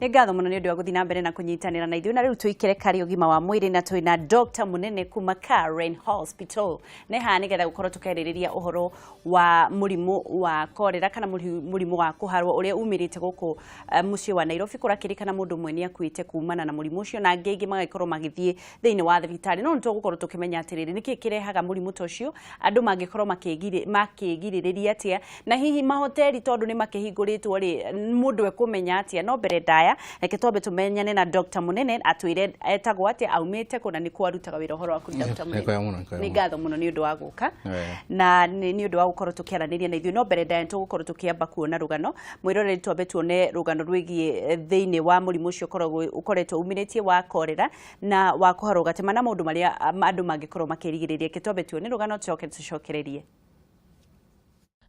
Nĩ ngatho mũno nĩ ũndũ wa gũthiĩ na mbere na kũnyitanĩra na ithuĩ. Na rĩu tũikĩre karĩ ũgima wa mwĩrĩ, na twĩna Dr. Mũnene kuma Karen Hospital nĩ haha nĩgetha gũkorwo tũkĩarĩrĩria ũhoro wa mũrimũ wa korera kana mũrimũ wa kũharwo ũrĩa umĩrĩte gũkũ mũciĩ wa Nairobi. Kũrakĩrĩkana mũndũ ũmwe nĩ akuĩte kumana na mũrimũ ũcio, na angĩ aingĩ magagĩkorwo magĩthiĩ thĩinĩ wa thibitarĩ. No nĩ tũgũkorwo tũkĩmenya atĩrĩrĩ, nĩkĩ kĩrehaga mũrimũ ta ũcio, andũ mangĩkorwo makĩgirĩrĩria atĩa, na hihi mahoteri tondũ nĩ makĩhingũrĩtwo rĩ, mũndũ ekũmenya atĩa? No mbere ndaya, reke twambe tũmenyane na Dr. Mũnene, atwĩre etagwo atĩa, aumĩte kũ na nĩ kũ arutaga wĩra. Ũhoro waku, Dr. Mũnene? Nĩ mũno, nĩ Nĩ ngatho mũno nĩ ũndũ wa gũka na nĩ ũndũ wa gũkorwo tũkĩaranĩria na ithuĩ. No mbere ndaya, tũgũkorwo tũkĩamba kuona rũgano. Mwĩroreri, twambe tuone rũgano rwĩgiĩ thĩinĩ wa mũrimũ ũcio ũkoragwo ũkoretwo umĩrĩtie wa korera na wa kũharwo gatema na maũndũ marĩa andũ mangĩkorwo makĩrigĩrĩria. Reke twambe tuone rũgano, tũcoke tũcokererie.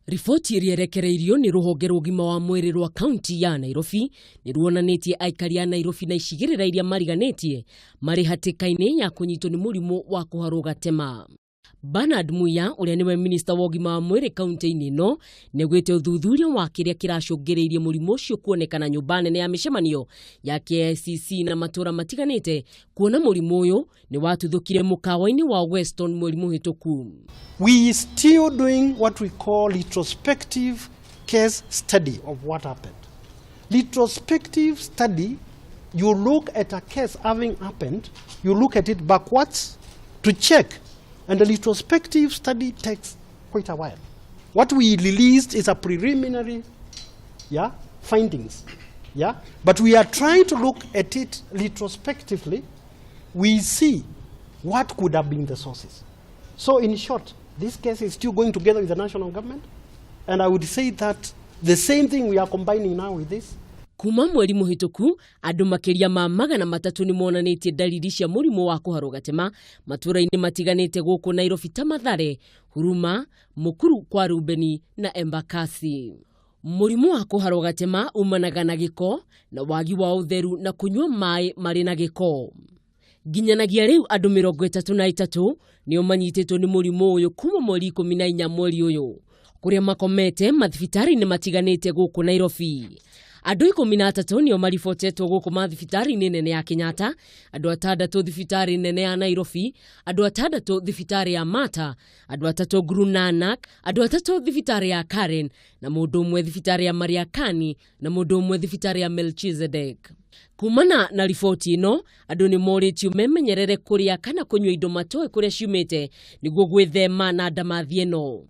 Riboti ĩrĩa ĩrekereirio nĩ rũhonge rwa ũgima wa mwĩrĩ rwa kaunti ya Nairobi nĩ ruonanĩtie aikari a Nairobi na icigĩrĩra iria mariganĩtie marĩ hatĩka-inĩ ya kũnyitwo nĩ mũrimũ wa kũharwo gatema. Bernard Muya, ũrĩa nĩwe minista wa ũgima wa mwĩrĩ kaunti-inĩ ĩno, nĩaugĩte ũthuthuria wa kĩrĩa kĩracũngĩrĩirie mũrimũ ũcio kuonekana nyũmba nene ya mĩcemanio ya KICC na matũra matiganĩte, kuona mũrimũ ũyũ nĩ watuthũkire mũkawa-inĩ wa Weston mweri mũhĩtũku. We still doing what we call retrospective case study of what happened. Retrospective study, you look at a case having happened, you look at it backwards to check, and the retrospective study takes quite a while. What we released is a preliminary, yeah, findings, yeah, but we are trying to look at it retrospectively. We see what could have been the sources. So in short, this case is still going together with the national government, and I would say that the same thing we are combining now with this. Kuma mweri mũhĩtũku, andũ makĩria ma 300 nĩ monanĩtie ndariri cia mũrimũ wa kũharwo gatema matũũra-inĩ matiganĩte gũkũ Nairobi ta Mathare, Huruma, Mukuru kwa Rubeni na Embakasi. Mũrimũ wa kũharwo gatema umanaga na gĩko na wagi wa ũtheru na kũnyua maĩ marĩ na gĩko. Nginyanagia rĩu, andũ 33 nĩo manyitĩtwo nĩ mũrimũ ũyũ kuma mweri 14 mweri ũyũ, kũrĩa makomete mathibitarĩ-inĩ matiganĩte gũkũ Nairobi. Andũ 13 nĩo maribotetwo gũkũ mathibitarĩ-inĩ nene ya Kenyatta, andũ 6 thibitarĩ nene ya Nairobi, andũ 6 thibitarĩ ya Mater, andũ 3 Guru Nanak, andũ 3 thibitarĩ ya Karen na mũndũ ũmwe thibitarĩ ya Mariakani na mũndũ ũmwe thibitarĩ ya Melchizedek. Kumana na riboti ĩno, andũ nĩ morĩtio memenyerere kũrĩa kana kũnyua indo matoĩ kũrĩa ciumĩte nĩguo gwĩthema na ndamathi ĩno.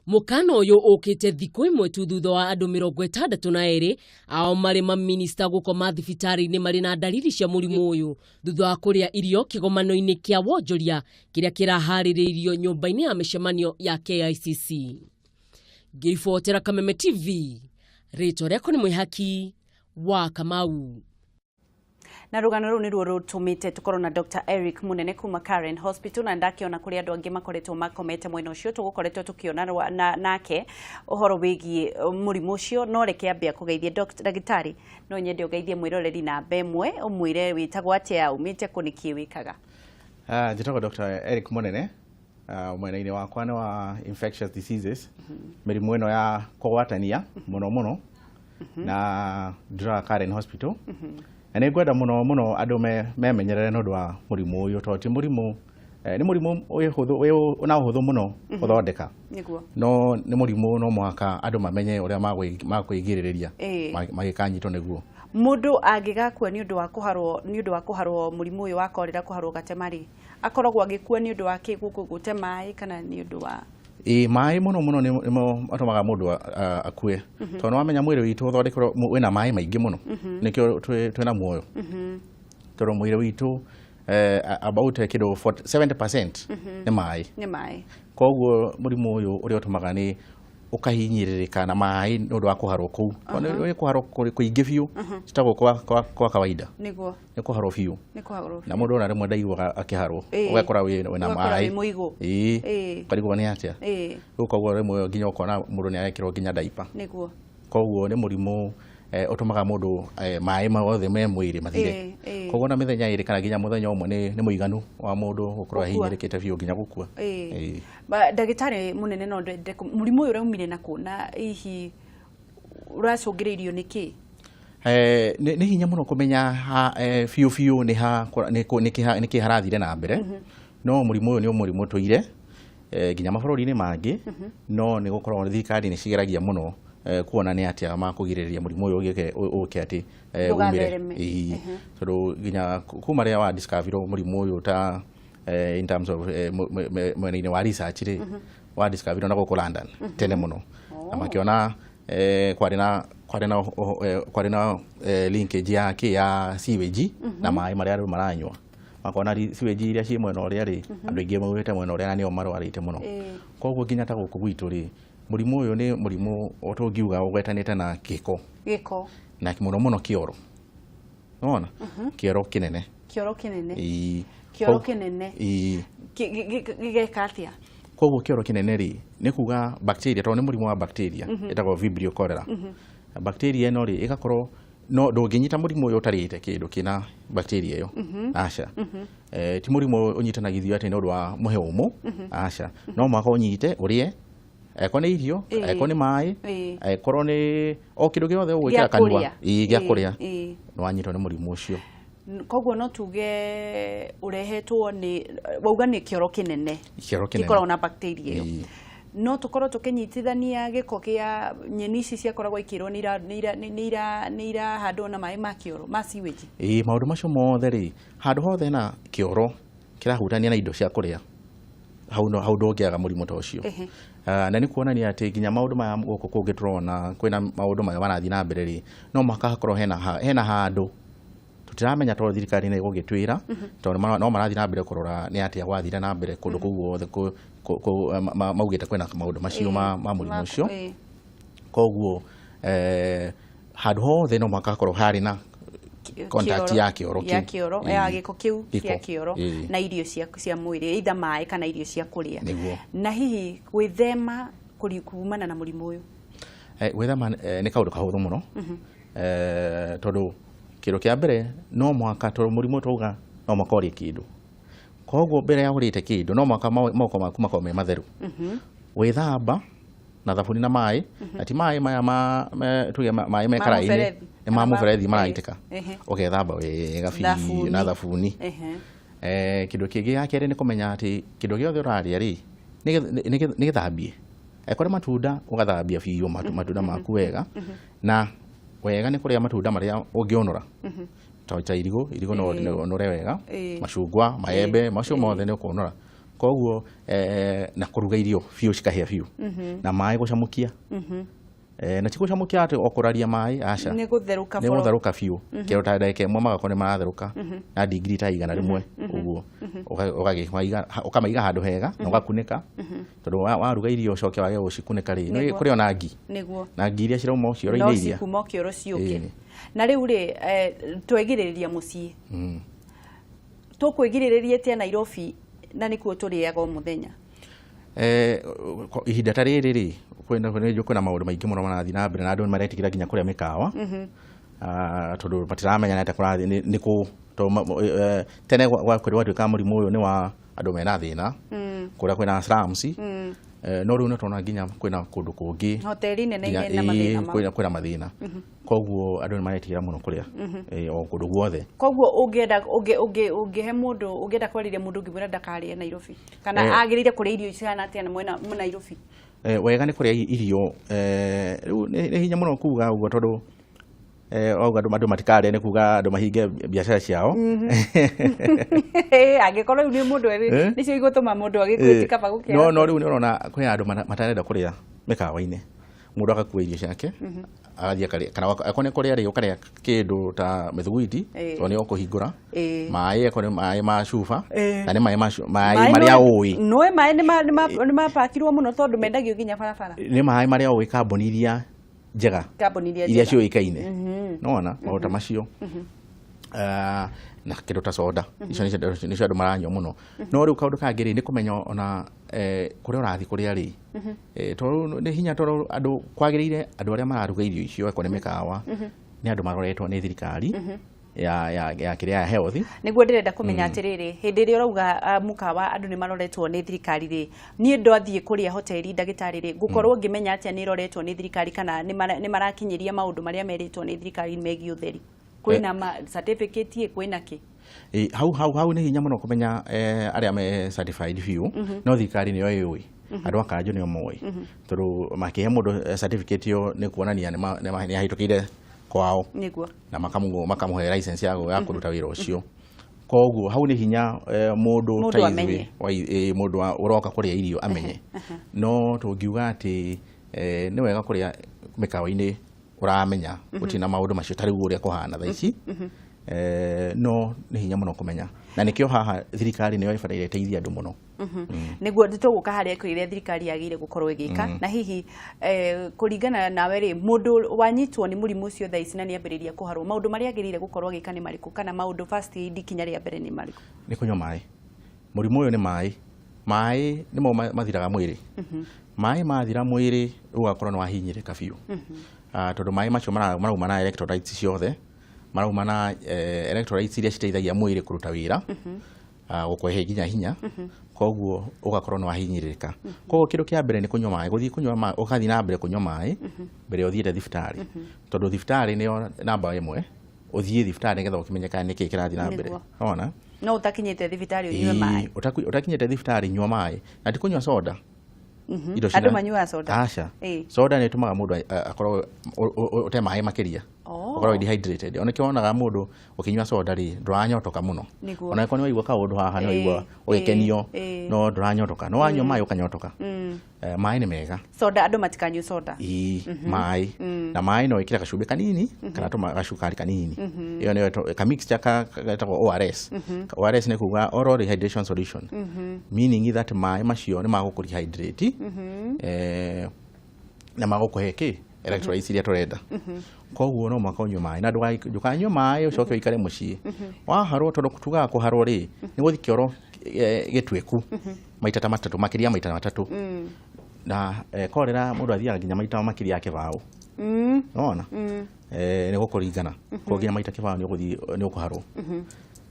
Mũkana ũyũ ũkĩte thikũ ĩmwe tu thutha wa andũ 62 ao marĩ maminista gũkoma thibitarĩ-inĩ marĩ na ndariri cia mũrimũ ũyũ thutha wa kũrĩa irio kĩgomano-inĩ kĩa wonjoria kĩrĩa kĩraharĩrĩirio nyũmba-inĩ ya mĩcemanio ya KICC. Ngĩribotera Kameme TV, rĩtwa rĩakwa nĩ Mwĩhaki wa Kamau. Na rũgano rũu nĩruo rũtũmĩte tũkorwo na Dr. Eric Munene kuma Karen Hospital, na ndakĩona kũrĩ andũ angĩ makoretwo makomete mwena ũcio. Tũgũkoretwo tũkĩona nake ũhoro wĩgiĩ mũrimũ ũcio. No reke ambe akũgeithie. Ndagĩtarĩ, no nyende ũgeithie mwĩroreri namba ĩmwe, ũmwĩre wĩtagwo atĩa, umĩte kũ, nĩkĩ wĩkaga? Njĩtagwo Dr. Eric Munene. Mwena-inĩ wakwa nĩ wa infectious diseases, mĩrimũ ĩno ya kũgwatania mũno mũno, na nduraga Karen Hospital. Na nĩ ngwenda mũno mũno andũ memenyerere nĩ ũndũ wa mũrimũ ũyũ, tondũ ti mũrimũ nĩ mũrimũ wĩ hũthũ, wĩ na ũhũthũ mũno gũthondeka, no nĩ mũrimũ no mũhaka andũ mamenye ũrĩa makwĩgirĩrĩria magĩkanyitwo nĩguo. Mũndũ angĩgakua nĩ ũndũ wa kũharwo, nĩ ũndũ wa kũharwo mũrimũ ũyũ wa korera, kũharwo gatema rĩ, akoragwo agĩkua nĩ ũndũ wa kĩ? Gũkũ gũte maĩ kana nĩ ũndũ wa Ĩ, maĩ mũno mũno nĩmo matũmaga mũndũ akue, tondũ nĩwamenya mwĩrĩ witũ ũthondekirwo wĩna maĩ maingĩ mũno, nĩkĩo twĩna muoyo, tondũ mwĩrĩ witũ about kĩndũ 40 70% nĩ maĩ. Nĩ maĩ. Koguo mũrimũ ũyũ ũrĩa ũtũmaga nĩ ũkahinyĩrĩrĩka na maĩ nĩ ũndũ wa kũharwo kũu. Tondũ nĩ kũharwo kũingĩ biũ, citagwo kwa kawaida. Nĩ kũharwo biũ. Nĩ kũharwo. Na mũndũ ona rĩmwe ndaiguaga akĩharwo, ũgakora wĩna Ũgakora maĩ wĩ mũigũ. Ũkarigwo nĩ atĩa. Rĩu koguo rĩmwe nginya ũkona mũndũ nĩ arekĩrwo nginya diaper. Koguo nĩ mũrimũ ũtũmaga mũndũ maĩ mothe me mwĩrĩ mathire. Koguo na mĩthenya 2 kana nginya mũthenya ũmwe nĩ mũiganu wa mũndũ gũkorwo Gũkua. ahinyĩrĩkĩte biũ nginya gũkua. Ndagĩtarĩ mũnene, no ndende mũrimũ ũyũ ũraumire na kũ, na hihi ũracũngĩrĩirio nĩ kĩ? Nĩ hinya mũno kũmenya biũ biũ nĩ ha nĩ kĩ harathire na mbere, no mũrimũ ũyũ nĩ mũrimũ tũire nginya mabũrũri-inĩ mangĩ, no nĩ gũkorwo thirikari nĩ cigeragia mũno kuona nĩ atĩa makũgirĩrĩria mũrimũ ũyũ ũgĩke ũke atĩ umĩre. Ndũgathereme. Ĩĩ. Tondũ nginya kuma rĩrĩa wa discover mũrimũ ũyũ ta in terms of mwena-inĩ wa research rĩ, wa discover na gũkũ London tene mũno, na makĩona kwarĩ na linkage ya kĩ ya sewage na maĩ marĩa andũ maranyua. Makona sewage iria ciĩ mwena ũrĩa rĩ, andũ aingĩ maumĩte mwena ũrĩa na nĩo marwarĩte mũno. Koguo nginya ta gũkũ gwitũ rĩ, mũrimũ ũyũ nĩ mũrimũ o tũngiuga ũgwetanĩte na gĩko. Gĩko. Na mũno mũno kĩoro. Nĩwona kĩoro kĩnene. Kĩoro kĩnene. Ĩĩ. Kĩoro kĩnene. Ĩĩ. Gĩgeka atĩa? Koguo kĩoro kĩnene rĩ, nĩ kuga bacteria, tondũ nĩ mũrimũ wa bacteria ĩtagwo Vibrio cholera. Bacteria ĩno rĩ, ĩgakorwo no ndũngĩnyita mũrimũ ũyũ ũtarĩte kĩndũ kĩna bacteria ĩyo, aca. Ti mũrimũ ũnyitanagithio atĩ nĩ ũndũ wa mũhe ũmũ, aca. No mũhaka ũnyite ũrĩe, angĩkorwo nĩ irio, angĩkorwo nĩ maĩ, angĩkorwo nĩ o kĩndũ gĩothe ũgwĩkĩra Gĩa kanua. kũrĩa. Ĩĩ, gĩa kũrĩa, nĩ wanyitwo nĩ mũrimũ ũcio. Koguo no tuge ũrehetwo nĩ, wauga nĩ kĩoro kĩnene. Kĩoro kĩnene. Gĩkoragwo na bacteria ĩyo. Ĩĩ. No tũkorwo tũkĩnyitithania gĩko kĩa nyeni ici ciakoragwo ikĩrwo nĩ irahandwo na maĩ ma kĩoro, ma sewage? Ĩĩ, maũndũ macio mothe rĩ, handũ hothe na kĩoro kĩrahutania na indo cia kũrĩa, hau no hau ndũngĩaga mũrimũ ta ũcio. Na nĩ kuonania atĩ nginya maũndũ maya gũkũ kũngĩ tũrona kwĩna maũndũ maya marathiĩ na mbere rĩ, no mũhaka hakorwo hena handũ tũtiramenya, tondũ thirikari nĩ ĩgũgĩtwĩra, tondũ no marathiĩ na mbere kũrora nĩ atĩa gwathire na mbere kũndũ kũu guothe maugĩte kwĩna maũndũ macio ma mũrimũ ũcio. Koguo handũ hothe no mũhaka hakorwo harĩ na contact ya kĩoro ya kĩu. Kĩoro. Ya gĩko kĩu Gĩko. Kĩa kĩoro na irio cia mwĩrĩ, either maĩ kana irio cia kũrĩa. Nĩguo. Na hihi gwĩthema kumana na mũrimũ ũyũ? Gwĩthema nĩ kaũndũ kahũthũ mũno, tondũ kĩndũ kĩa mbere no mũhaka, tondũ mũrimũ twauga no mũhaka ũrĩe kĩndũ, koguo mbere ya ũrĩte kĩndũ no mũhaka moko maku makorwo me matheru, gwĩthamba na thabuni na maĩ, na ti maĩ maya ma tuge maĩ me Ma karaĩ-inĩ, mũberethi. nĩ ma Kana mũberethi maraitĩka, ũgethamba wega biũ Thabuni. Na thabuni. Kĩndũ kĩngĩ gĩa kerĩ nĩ kũmenya atĩ kĩndũ gĩothe ũrarĩa rĩ, nĩ gĩthambie. Angĩkorwo nĩ matunda, ũgathambia biũ matunda maku wega, na wega nĩ kũrĩa matunda marĩa ũngĩũnũra ta irigũ. Irigũ no no ũnũre wega, macungwa, maembe, macio mothe nĩ ũkũnũra. Koguo na kũruga irio biũ cikahĩa biũ, na maĩ gũcamũkia. Na ti gũcamũkia atĩ o kũraria maĩ, aca. Nĩ gũtherũka Nĩ boro. Gũtherũka biũ kĩndũ ta ndagĩka 1 magakorwo nĩ maratherũka na ndigiri ta 100 ũguo. Ũkamaiga handũ hega na ũgakunĩka, tondũ waruga irio ũcoke wage gũcikunĩka rĩ, nĩ kũrĩ ona ngi na ngi iria cirauma No cioro-inĩ iria cikuma kĩoro ciũke. Ĩĩ. Na rĩu rĩ, twegirĩrĩria mũciĩ, tũkwĩgirĩrĩria atĩa Nairobi, na nĩkuo tũrĩaga o mũthenya? Ihinda ta rĩrĩ rĩ, kwĩna maũndũ maingĩ mũno marathiĩ na mbere, na andũ nĩ maretigĩra nginya kũrĩa mĩkawa. Tondũ matiramenya nĩ atĩa kũrathiĩ nĩ kũ tondũ tene gwatuĩkaga mũrimũ ũyũ nĩ wa andũ mena thĩna kũrĩa kwĩna slums. No rĩu nĩ tũrona nginya kwĩna kũndũ kũngĩ hoteli nene nginya ina mathĩna mau. Kwĩna mathĩna, koguo andũ nĩ maretigĩra mũno kũrĩa o kũndũ guothe. Koguo ũngĩenda ũngĩhe mũndũ, ũngĩenda kwarĩria mũndũ ũngĩmwĩra ndakarĩe Nairobi, kana agĩrĩire kũrĩa irio cihana atĩa na mwena mu Nairobi? Wega nĩ kũrĩa irio, rĩu nĩ hinya mũno kuga ũguo, tondũ wauga andũ matikarĩe nĩ kuga andũ mahinge biacara ciao. Angĩkorwo rĩu nĩ mũndũ nĩcio igũtũma mũndũ agĩkue, ti kaba gũkĩaga. No rĩu nĩ ũrona kwĩ andũ matarenda kũrĩa mĩkawa-inĩ, mũndũ agakua irio ciake agathiĩ akarĩa, kana akorwo nĩ kũrĩa rĩ, ũkarĩa kĩndũ ta mĩthuguiti, tondũ nĩ ũkũhingũra maĩ, akorwo nĩ maĩ ma cuba, na nĩ maĩ maĩ Maĩ marĩa ũĩ. Nũĩ maĩ nĩ mapakirwo mũno, tondũ mendagio nginya barabara. Nĩ maĩ marĩa ũĩ, kambuni iria njega, Kambuni iria iria njega. ciũĩkaine, nĩwona maũndũ ta macio. Na kĩndũ ta soda, icio nĩcio andũ maranyua mũno. No rĩu kaũndũ kangĩ rĩ, nĩ kũmenya ona kũrĩa ũrathiĩ kũrĩa rĩ, tondũ nĩ hinya, tondũ andũ kwagĩrĩire andũ arĩa mararuga irio icio, akorwo nĩ mĩkawa, nĩ andũ maroretwo nĩ thirikari. ya kĩrĩa ya health. Nĩguo ndĩrenda kũmenya atĩrĩrĩ, hĩndĩ ĩrĩa ũrauga mũkawa andũ nĩ maroretwo nĩ thirikari rĩ, niĩ ndathiĩ kũrĩa hoteli, ndagĩtarĩ rĩ, ngũkorwo ngĩmenya atĩa nĩ ĩroretwo nĩ thirikari kana nĩ marakinyĩria maũndũ marĩa merĩtwo nĩ thirikari megiĩ ũtheri? Kwĩna ma certificate ĩ, kwĩna kĩ? Ĩ, hau nĩ hinya mũno kũmenya arĩa me certified biũ, no thirikari nĩyo ĩũĩ, andũ a kanjũ nĩo moĩ, tondũ makĩhe mũndũ certificate ĩyo nĩ kuonania nĩ ahĩtũkĩire kwao na makamũhe license ya kũruta wĩra ũcio. Koguo hau nĩ hinya mũndũ Mũndũ ta ithuĩ, amenye. Mũndũ ũroka kũrĩa irio amenye. No tũngiuga atĩ nĩ wega kũrĩa mĩkawa-inĩ ũramenya gũtirĩ na maũndũ macio ta rĩu ũrĩa kũhana thaa ici. No nĩ hinya mũno kũmenya, na nĩkĩo haha thirikari nĩyo ĩbataire ĩteithie andũ mũno. Nĩguo tũgũka harĩa kĩrĩa thirikari yagĩrĩire gũkorwo ĩgĩka. Na hihi kũringana nawe rĩ, mũndũ wanyitwo nĩ mũrimũ ũcio thaa ici na nĩambĩrĩria kũharwo, maũndũ marĩa agĩrĩire gũkorwo agĩka nĩ marĩkũ, kana maũndũ first aid ikinya rĩa mbere nĩ marĩkũ? Nĩ kũnyua maĩ. Mũrimũ ũyũ nĩ maĩ. Maĩ nĩmo mathiraga mwĩrĩ. Maĩ mathira mwĩrĩ ũgakorwo nĩ wahinyĩrĩka biũ. Tondũ maĩ macio marauma na electrolytes ciothe, marauma na electrolytes iria citeithagia mwĩrĩ kũruta wĩra, gũkũhe nginya hinya. Koguo ũgakorwo nĩ wahinyĩrĩrĩka. Koguo kĩndũ kĩa mbere nĩ kũnyua maĩ, gũthiĩ kũnyua maĩ, ũgathiĩ na mbere kũnyua maĩ mbere ũthiĩte thibitarĩ. Tondũ thibitarĩ nĩyo namba ĩmwe, ũthiĩ thibitarĩ nĩgetha ũkĩmenye kana nĩkĩĩ kĩrathiĩ na mbere. Wona? No ũtakinyĩte thibitarĩ ũnyue maĩ. Ũtakinyĩte thibitarĩ nyua maĩ. Na ti kũnyua soda. Indo Andũ cina- manyuaga soda? Aca. Soda nĩ ĩtũmaga mũndũ akorwo ũte maĩ makĩria. Ũkorwo dehydrated. Ona kĩo wonaga mũndũ ũkĩnyua soda rĩ, ndũranyotoka mũno. Ona angĩkorwo nĩ waigua kaũndũ haha, nĩ waigua ũgĩkenio, no ndũranyotoka. No wanyua maĩ ũkanyotoka. Maĩ nĩ mega. Soda, andũ matikanyue soda. Ĩĩ, maĩ. Na maĩ no wĩkĩre gacumbĩ kanini, kana tũma gacukari kanini. Ĩyo nĩyo ka mixture getagwo ORS. ORS nĩ kuga oral rehydration solution. Meaning that maĩ macio nĩ magũkũ rehydrate. Na magũkũhe kĩ? Electrolytes iria tũrenda. Koguo no mũhaka ũnyue maĩ. Na ndũkanyue maĩ ũcoke ũikare mũciĩ. Waharwo, tondũ tugaga kũharwo rĩ, nĩ gũthiĩ kĩoro gĩtuĩku. Maita ta matatũ, makĩria maita matatũ. Na korera mũndũ athiaga nginya maita makĩria ya kĩbaũ. Nĩwona? Nĩ gũkũringana. Koguo nginya maita kĩbaũ nĩ ũkũharwo.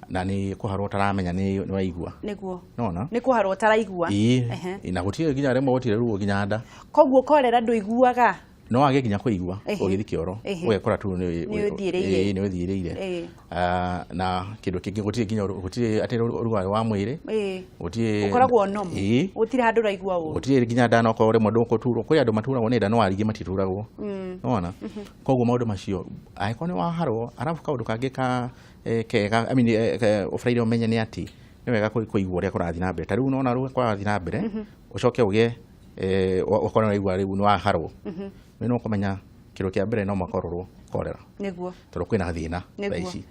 Na nĩ kũharwo ũtaramenya nĩ waigua. Nĩwona? Nĩ kũharwo ũtaraigua. Ĩĩ. Na gũtirĩ nginya rĩmwe gũtirĩ ruo nginya nda. Koguo korera ndũiguaga? No wage nginya kũigua, ũgĩthiĩ kĩoro, ũgekora tu Nĩ ũthiĩrĩire. Ĩĩ, nĩ ũthiĩrĩire. Na kĩndũ kĩngĩ gũtirĩ nginya gũtirĩ atĩ ũrugarĩ wa mwĩrĩ. Gũtirĩ. Ũkoragwo normal. Ĩĩ. Gũtirĩ handũ ũraigua ũru. Gũtirĩ nginya nda, no korwo rĩmwe ndũgũturwo. Kwĩ andũ maturagwo nĩ nda, no arĩa matituragwo. Nĩwona? Koguo maũndũ macio, angĩkorwo nĩ waharwo, arabu kaũndũ kangĩ ka kega, I mean, ũbataire ũmenye nĩ atĩ nĩ wega kũigua ũrĩa kũrathiĩ na mbere. Ta rĩu nĩwona ũrĩa kũrathiĩ na mbere, ũcoke ũgĩe, ũkorwo nĩ waigua rĩu nĩ waharwo. Nĩ no kũmenya kĩndũ kĩa mbere no mũhaka ũrorwo korera. Tondũ kwĩna thĩna thaa ici.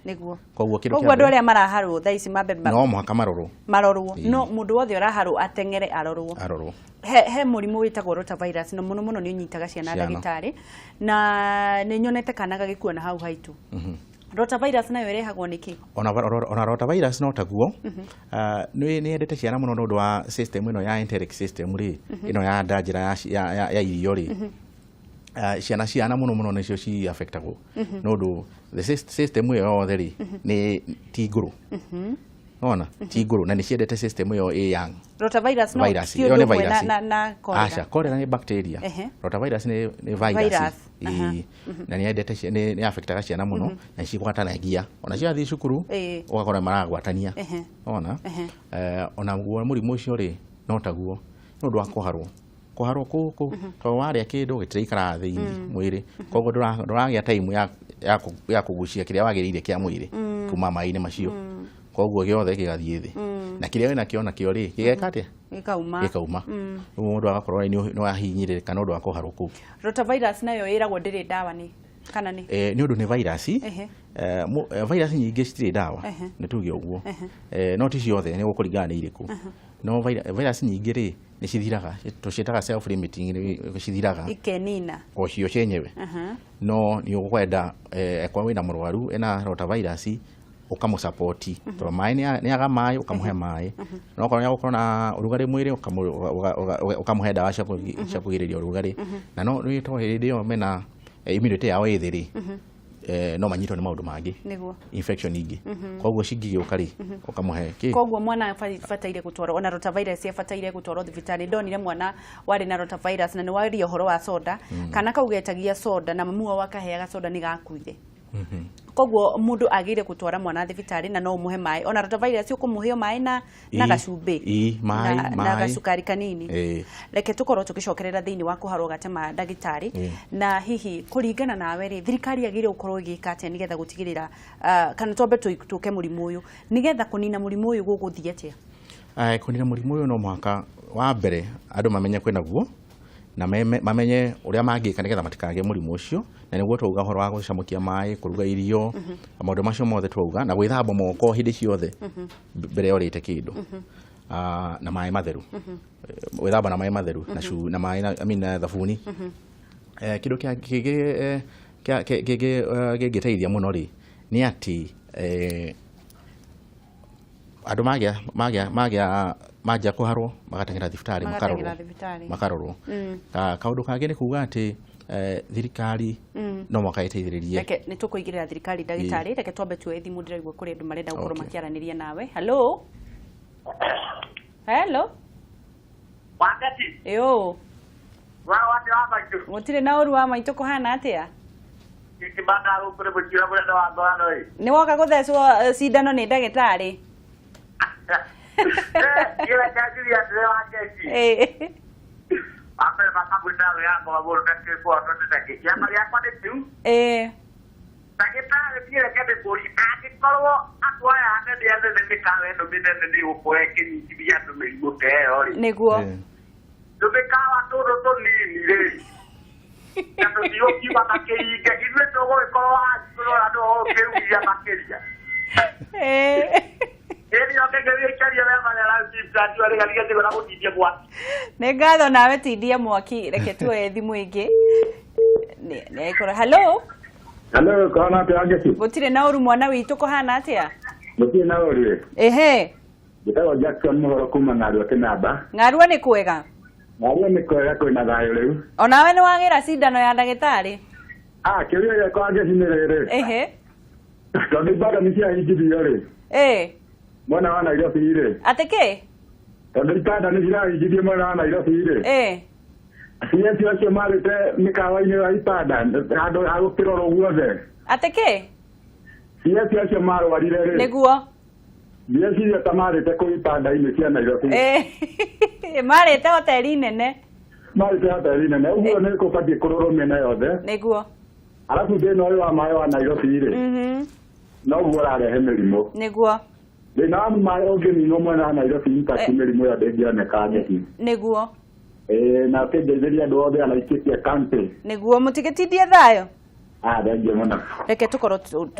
Koguo kĩndũ Koguo kĩa andũ mbere arĩa maraharwo thaa ici mambe no mũhaka marorwo. Marorwo. No mũndũ wothe ũraharwo ateng'ere arorwo. Arorwo. He mũrimũ wĩtagwo rotavirus, na mũno mũno nĩ ũnyitaga ciana Ciana. ndagĩtarĩ. Na nĩ nyonete kana gagĩkua na hau haitũ. Rotavirus nayo ĩrehagwo nĩ kĩ? Ona rotavirus no taguo. Nĩ yendete ciana mũno nĩ ũndũ wa system ĩno ya enteric system rĩ, ĩno ya nda njĩra ya irio rĩ. Ciana mũno mũno nĩcio ci affectagwo. Nĩ ũndũ the system ĩyo yothe rĩ, nĩ ti ngũrũ. Nĩwona? Ti ngũrũ, na nĩ ciendete system ĩyo ĩ young. Rotavirus no Virus. ti Ĩyo ũndũ nĩ ũmwe virus. na cholera. Aca, cholera nĩ bacteria. Rotavirus nĩ virus. Virus. Ĩĩ. Na nĩ yendete nĩ affectaga ciana mũno, na cigwatanagia. Ona ciathiĩ cukuru, ũgakora maragwatania. Nĩwona? Ona guo mũrimũ ũcio rĩ, no taguo. Nĩ ũndũ wa kũharwo. Kũharwo kũkũ, tondũ warĩa kĩndũ gĩtiraikaraga thĩinĩ mwĩrĩ. Koguo ndũragĩa time ya kũgucia kĩrĩa wagĩrĩire kĩa mwĩrĩ kuma maĩ-inĩ macio. Koguo gĩothe gĩgathiĩ thĩ. Na kĩrĩa wĩnakĩo nakĩo rĩ, gĩgeka atĩa? Gĩkauma. Gĩkauma. Rĩu mũndũ agakorwo nĩ wahinyĩrĩrĩka nĩ ũndũ wa kũharwo kũu. Rotavirus nayo ĩragwo ndĩrĩ ndawa nĩ kana nĩ? Nĩ ũndũ nĩ virus. Virus nyingĩ citirĩ ndawa. Nĩ tuge ũguo. No ti ciothe, nĩ gũkũringana nĩ irĩkũ. No virus nyingĩ rĩ, nĩ cithiraga. Tũciĩtaga self limiting, nĩ cithiraga. Ikenina. O cio cienyewe. No nĩ ũkwenda, akorwo wĩna mũrwaru ena rotavirus, ũkamũsupport. Tondũ maĩ nĩ aga maĩ, ũkamũhe maĩ. No okorwo nĩ agũkorwo na ũrugarĩ mwĩrĩ, ũkamũhe ndawa cia kũgirĩrĩria ũrugarĩ. Na no nĩ tondũ hĩndĩ ĩyo mena immunity yao ĩ thĩ rĩ, no manyitwo nĩ maũndũ mangĩ, infection ingĩ. Koguo cingĩgĩũka rĩ, ũkamũhe kĩ. Koguo mwana abataire gũtwarwo, ona rotavirus abataire gũtwarwo thibitarĩ. Ndonire mwana warĩ na rotavirus na nĩ waria ũhoro wa soda, kana kau getagia soda na mamu wao akaheaga soda nĩ gakuire. Koguo mũndũ agĩrĩire gũtwara mwana thibitarĩ na no ũmũhe maĩ, ona rotavirus ũkũmũhe o maĩ na gacumbĩ maĩ, na maĩ. Gacukari kanini. Reke tũkorwo tũgĩcokerera thĩinĩ wa kũharwo gatema, ndagĩtarĩ, na hihi kũringana nawe rĩ, thirikari yagĩrĩire gũkorwo ĩgĩka atĩa nĩgetha gũtigĩrĩra, kana twambe tũke mũrimũ ũyũ, nĩgetha kũnina mũrimũ ũyũ gũgũthiĩ atĩa? Kũnina mũrimũ ũyũ, no mũhaka wa mbere andũ mamenye kwĩna guo na mamenye ũrĩa mangĩka nĩgetha matikagĩe mũrimũ ũcio, na nĩguo twauga ũhoro wa gũcamũkia maĩ, kũruga irio, maũndũ macio mothe twauga, na gwĩthamba moko hĩndĩ ciothe mbere ya ũrĩte kĩndũ. Na maĩ matheru. Gwĩthamba na maĩ matheru na na maĩ na, I mean, na thabuni. Kĩndũ kĩa kĩngĩ kĩngĩ kĩngĩteithia mũno rĩ, nĩ atĩ andũ magĩa manjia kũharwo magateng'era thibitarĩ, makarorwo. Magateng'era thibitarĩ. Makarorwo. Kaũndũ kangĩ nĩ kuga atĩ thirikari no mũhaka ĩteithĩrĩrie. Reke nĩ tũkũigĩrĩra thirikari, ndagĩtarĩ. Reke twambe tuoe thimũ, ndĩraigua kũrĩ andũ marenda gũkorwo makĩaranĩria nawe. Hello, hello. Wakati ĩũ. Wa wate wa maitũ. Gũtirĩ na ũru wa maitũ, kũhana atĩa? Kĩbanda gũkũ nĩ mũciĩ mũnene wa ngorano ĩ. Nĩ woka gũthecwo cindano nĩ ndagĩtarĩ? Kĩreke njurie atĩrĩ, Wakeci. Wambere makamwĩta wĩyakwa mũndũ na kĩkũa tondũ na kĩ kĩama gĩakwa nĩ kĩu. Ndagĩtarĩ, niĩ reke ndĩkũrie, angĩkorwo andũ aya anene anene mĩkawa ĩno mĩnene nĩ ĩgũkorwo ĩkĩnyitithia andũ mĩrimũ ta ĩyo rĩ, tũmĩkawa tũtũ tũnini rĩ, na tũtigũkiuma makĩhinge, ithuĩ tũgũgĩkorwo tũrora nũ ũkĩhuhia makĩria? Ĩni okĩgeria na gũtindia mwaki. Nĩ ngatho nawe, tindia mwaki. Reke tuoe thimũ ĩngĩ. Nĩ ĩkorwo, hello. Hello, kũhana atĩa, Wangeci? Gũtirĩ na ũru, mwana witũ, kũhana atĩa? Gũtirĩ na ũru. Ehe. Njĩtagwo Jackson Mũhoro kuma Ng'arua Kĩnamba. Ng'arua nĩ kwega? Ng'arua nĩ kwega, kwĩna thayũ rĩu. Onawe nĩ wagĩra cindano ya ndagĩtarĩ? Ah, kĩũria gĩakwa, Wangeci, nĩ rĩrĩ. Tondũ ibanda nĩ ciahingithio rĩ, mwena wa Nairobi rĩ. Atĩ kĩ? Tondũ ibanda nĩ cirahingithio mwena wa Nairobi rĩ. CS acio marĩte mĩkawa-inĩ ya ibanda handũ ha gũkĩrorwo guothe. Atĩ kĩ? CS acio marwarire rĩ. Ndĩreciria ta marĩte kũu ibanda-inĩ cia Nairobi. Marĩte hoteli nene. Marĩte hoteli nene. Ũguo nĩ kũbatiĩ kũrorwo mĩena yothe. Arabu thĩna ũyũ wa maĩ wa Nairobi rĩ, noguo ũrarehe mĩrimũ. Thĩna wa maĩ ũngĩninwo mwena wa Nairobi, in fact, mĩrimũ ĩyo ndĩngĩoneka nyeki. Ĩĩ, na ũkĩngeithĩria andũ othe a Laikipia County. Nĩguo, mũtigĩtindie thayũ. Ah, thengiũ mũno. Reke tũkorwo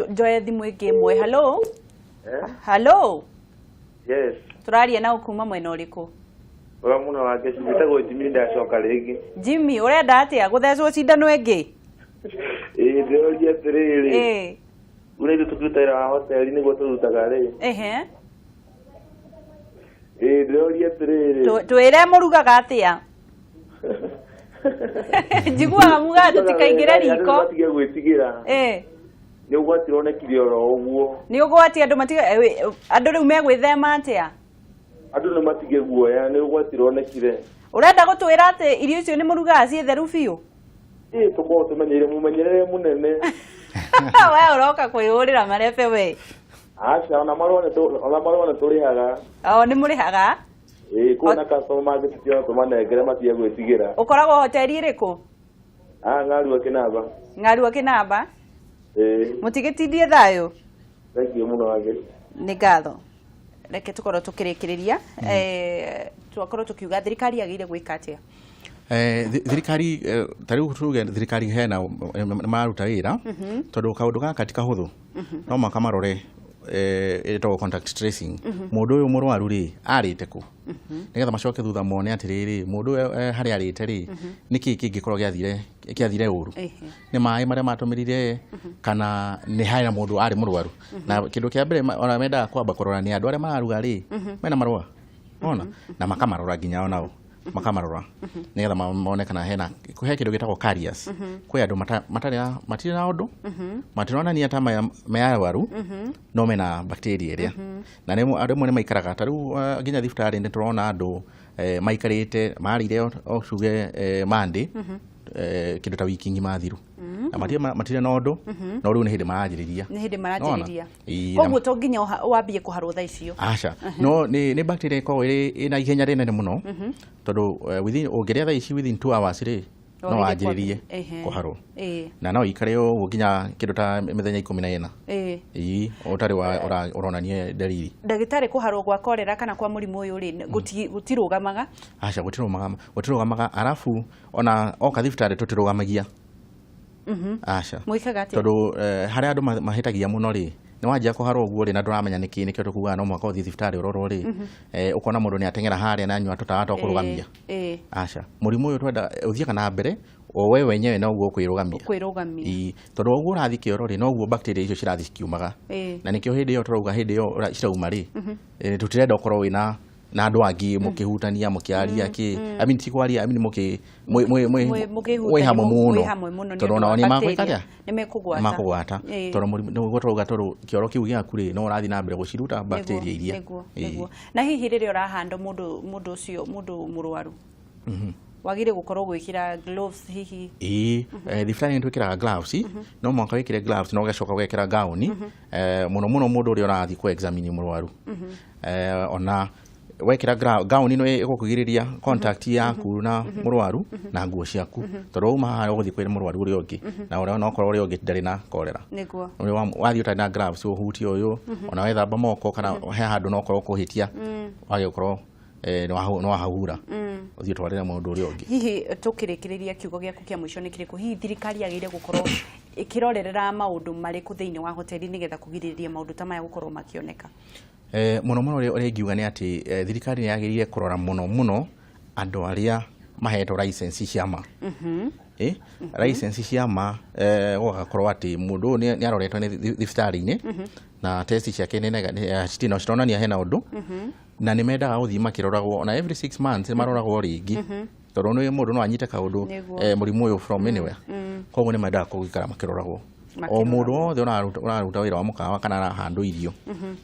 njoe thimũ ĩngĩ ĩmwe. Hello, hello. Yes. Tũraria na kuma mwena ũrĩkũ? Ũrĩa mũno, Wangeci, njĩtagwo Jimmy, ndacoka rĩngĩ. Jimmy, ũrenda atĩa, gũthecwo cindano ĩngĩ? Ĩĩ, ndĩroria atĩrĩrĩ, ũrĩa ithuĩ tũkĩruta wĩra wa hoteli nĩguo tũrutaga rĩ. Ĩĩ, ndĩroria atĩrĩrĩ. Twĩre mũrugaga atĩa, njiguaga mugaga tũtikaingĩre Andũ riko. matige gwĩtigĩra. Nĩ ũgwati ũronekire oro ũguo. Nĩ ũgwati, andũ matiga, andũ rĩu megwĩthema atĩa? Andũ nĩ matige guoya, nĩ ũgwati ũronekire. Ũrenda gũtwĩra atĩ irio icio nĩ mũrugaga ciĩ theru biũ? Ĩĩ, tũkoragwo tũmenyeire mũmenyerere mũnene. We ũroka kwĩhũrĩra marebe we. Aca, ona marũa nĩ tũrĩhaga. O nĩ mũrĩhaga? Ĩĩ, kũu na customer mangĩtũtiona tũmanengere matige gwĩtigĩra. Ũkoragwo hoteli ĩrĩkũ? Ah, Ng'arua Kĩnamba. Ng'arua Kĩnamba. Ĩĩ. Mũtigĩtindie thayũ. Thank you mũno, Wangeci. Nĩ ngatho. Reke tũkorwo tũkĩrĩkĩrĩria, twakorwo tũkiuga thirikari yagĩrĩire gwĩka atĩa? Thirikari, ta rĩu tuge thirikari hena nĩ maruta wĩra, tondũ kaũndũ gaka ti kahũthũ. No mũhaka marore, ĩtagwo contact tracing, mũndũ ũyũ mũrwaru rĩ, arĩte kũ, nĩgetha macoke thutha mone atĩrĩrĩ, mũndũ ũyũ harĩa arĩte rĩ, nĩkĩ kĩngĩkorwo gĩathire ũru, nĩ maĩ marĩa matũmĩrire kana nĩ harĩ mũndũ arĩ mũrwaru. Na kĩndũ kĩa mbere ona mendaga kwamba kũrora nĩ andũ arĩa mararuga rĩ, mena marũa ona na makamarora nginya onao. Makamarora nĩgetha mone kana hena he kĩndũ gĩtagwo carriers. Kwĩ andũ matarĩ na, matirĩ na ũndũ, matironania ta me arwaru, no mena bacteria ĩrĩa. Na andũ amwe nĩ maikaraga ta rĩu nginya thibitarĩ nĩ tũrona andũ maikarĩte marĩire o tuge Monday, kĩndũ ta wiki ng'ima thiru, na matirĩ na ũndũ, no rĩu nĩ hĩndĩ maranjĩrĩria. Nĩ hĩndĩ maranjĩrĩria. Koguo to nginya wambie kũharwo thaa icio? Aca, no nĩ bacteria ĩkoragwo ĩrĩ ĩna ihenya rĩnene mũno, tondũ within, ũngĩrĩa thaa ici, within 2 hours rĩ, no wanjĩrĩrie kũharwo. Na no ikare ũguo nginya kĩndũ ta mĩthenya 14. Ĩĩ, ũtarĩ ũronania ndariri. Ndagĩtarĩ, kũharwo gwa korera kana kwa mũrimũ ũyũ rĩ, gũtirũgamaga? Aca, gũtirũgamaga, gũtirũgamaga. Arabu ona oka thibitarĩ tũtirũgamagia, aca. Mwĩkaga atĩa? Tondũ harĩa andũ mahĩtagia mũno rĩ, nĩ wanjia kũharwo ũguo rĩ, na ndũramenya nĩkĩ, nĩkĩo tũkugaga no mũhaka ũthiĩ thibitarĩ ũrorwo rĩ, ũkona mũndũ nĩ ateng'era harĩa na anyua tũtawa twa kũrũgamia. Aca, mũrimũ ũyũ twenda ũthiaga na mbere o we wenyewe noguo ũkwĩrũgamia. Kwĩrũgamia. Ĩĩ, tondũ ũguo ũrathiĩ kĩoro rĩ, noguo bacteria icio cirathiĩ cikiumaga. Na nĩkĩo hĩndĩ ĩyo tũrauga, hĩndĩ ĩyo cirauma rĩ, tũtirenda ũkorwo wĩna na andũ angĩ mũkĩhutania, mũkĩaria kĩ, I mean, ti kwaria, I mean, mũkĩ mwĩ Mũkĩhutania, mwĩ hamwe mũno, mwĩ hamwe mũno nĩ tondũ ũndũ onao wa nĩ magwĩka bacteria. atĩa? Nĩ mekũgwata. Makũgwata. Tondũ mũrimũ nĩguo tũrauga, tondũ kĩoro kĩu gĩaku rĩ, no ũrathiĩ na mbere gũciruta bacteria iria. Nĩguo. Na hihi rĩrĩa ũrahanda mũndũ ũcio, mũndũ mũrwaru, wagĩrĩire gũkorwo gwĩkĩra gloves hihi? Ĩĩ, thibitarĩ nĩ twĩkĩraga gloves. No mũhaka wĩkĩre gloves na ũgacoka ũgekĩra gauni, mũno mũno mũndũ ũrĩa ũrathiĩ kũ examine mũrwaru. Ona wekĩra gown ĩno ĩgũkũgirĩrĩria contact yaku na mũrwaru na nguo ciaku, tondũ wauma haha ũgũthiĩ kwĩ mũrwaru ũrĩa ũngĩ, na ũrĩa onokorwo ũrĩa ũngĩ ndarĩ na korera. Ũrĩa wathiĩ ũtarĩ na gloves ũhutie ũyũ, ona wethamba moko kana he handũ no ũkorwo kũhĩtia, wage gũkorwo nĩ wahahura, ũthiĩ ũtwarĩre mũndũ ũrĩa ũngĩ. Hihi tũkĩrĩkĩrĩria, kiugo gĩaku kĩa mũico nĩ kĩrĩkũ? Hihi thirikari yagĩrĩire gũkorwo ĩkĩrorerera maũndũ marĩkũ thĩinĩ wa hoteli nĩgetha kũgirĩrĩria maũndũ ta maya gũkorwo makĩoneka? Mũno mũno ũrĩa ingiuga nĩ atĩ thirikari nĩ yagĩrĩire kũrora mũno mũno andũ arĩa mahetwo license cia ma, license cia ma, gũgakorwo atĩ mũndũ ũyũ nĩ aroretwo nĩ thibitarĩ-inĩ na test ciake nĩ citina cironania hena ũndũ, na nĩ mendaga gũthiĩ makĩroragwo ona every 6 months nĩ maroragwo rĩngĩ, tondũ nĩ mũndũ no anyite kaũndũ, mũrimũ ũyũ from anywhere. Koguo nĩ mendaga gũikara makĩroragwo, o mũndũ wothe ũraruta wĩra wa mũkawa kana arahandwo irio,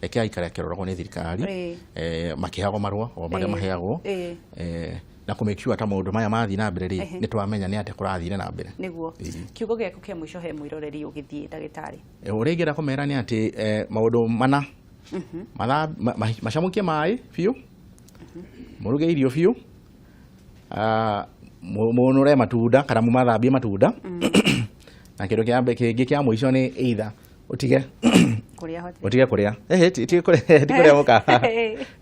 reke aikare akĩroragwo nĩ thirikari, makĩheagwo marũa o marĩa maheagwo, na kũ make sure ta maũndũ maya mathiĩ na mbere rĩ, nĩ twamenya nĩ atĩa kũrathire na mbere. Kiugo gĩaku kĩa mũico he mwĩroreri ũgĩthiĩ, ndagĩtarĩ? Ũrĩa ingĩenda kũmera nĩ atĩ maũndũ mana macamũkie maĩ biũ, mũruge irio biũ, mũnũre matunda kana mũmathambie matunda, na kĩndũ kĩa kĩngĩ kĩa mũico nĩ either ũtige kũrĩa hoteli. Ũtige kũrĩa, ehe, ti kũrĩa, ti kũrĩa mũkawa,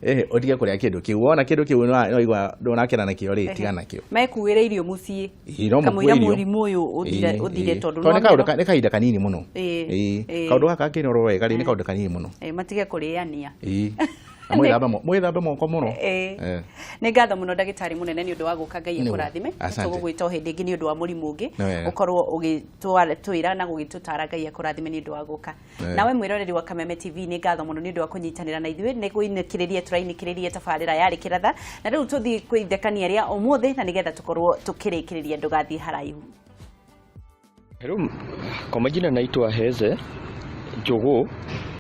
ehe, ũtige kũrĩa kĩndũ kĩu. Wona kĩndũ kĩu no igua ndũnakena nakĩo rĩ, tigana nakĩo. Mekuĩre irio mũciĩ. Ĩĩ, no mũkue kamũira irio. Mũrimũ ũyũ ũthire, ũthire, tondũ Tondũ nĩ no nĩ kahinda kanini mũno. Kaũndũ gaka kangĩrorwo wega rĩ, nĩ kaũndũ kanini mũno. Matige kũrĩania. Ĩĩ, na mwĩthambe moko mũno. Nĩ ngatho mũno, ndagĩtarĩ mũnene, nĩ ũndũ wa gũka. Ngai akũrathime. Asante. Tũgũgwĩta o hĩndĩ ĩngĩ nĩ ũndũ wa mũrimũ ũngĩ, Nĩ wega. ũkorwo ũgĩtwĩra na gũgĩtũtara. Ngai akũrathime nĩ ũndũ wa gũka. Nawe mwĩroreri wa Kameme TV, nĩ ngatho mũno nĩ ũndũ wa kũnyitanĩra na ithuĩ nĩ kũinĩkĩrĩria tũrainĩkĩrĩria tabarĩra yarĩ kĩratha. Na rĩu tũthiĩ kwĩthekania rĩa ũmũthĩ, na nĩgetha tũkorwo tũkĩrĩkĩrĩria, ndũgathiĩ haraihu. Hello, kwa majina naitwa Heze Jogoo.